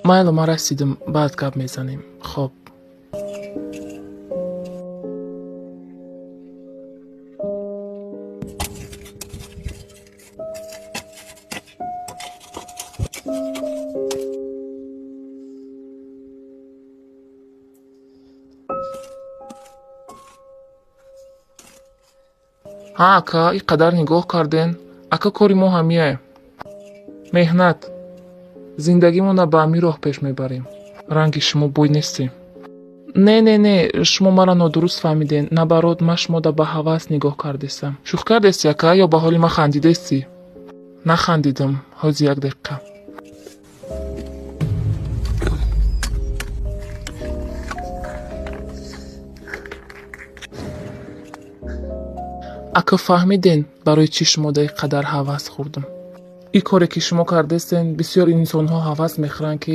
Майло, ман расидим, баъд гап мезанем. Хоб. Ҳа, ака, ин қадар нигоҳ карден. Ака, кори мо ҳамияе. Меҳнат. Зиндагимонро ба ҳамин роҳ пеш мебарем. Ранги шумо бой нестем. Не, не, не, шумо маро нодуруст фаҳмиден. Наоборот, ман шумода ба ҳавас нигоҳ кардестам. Шӯх кардести, ака, ё ба ҳоли ман хандидестӣ? Нахандидам. Ҳози як дақиқа. Ака, фаҳмиден, барои чӣ шумода ин қадар ҳавас хӯрдам? Ин коре ки шумо кардестен, бисёр инсонҳо ҳавас мехӯранд, ки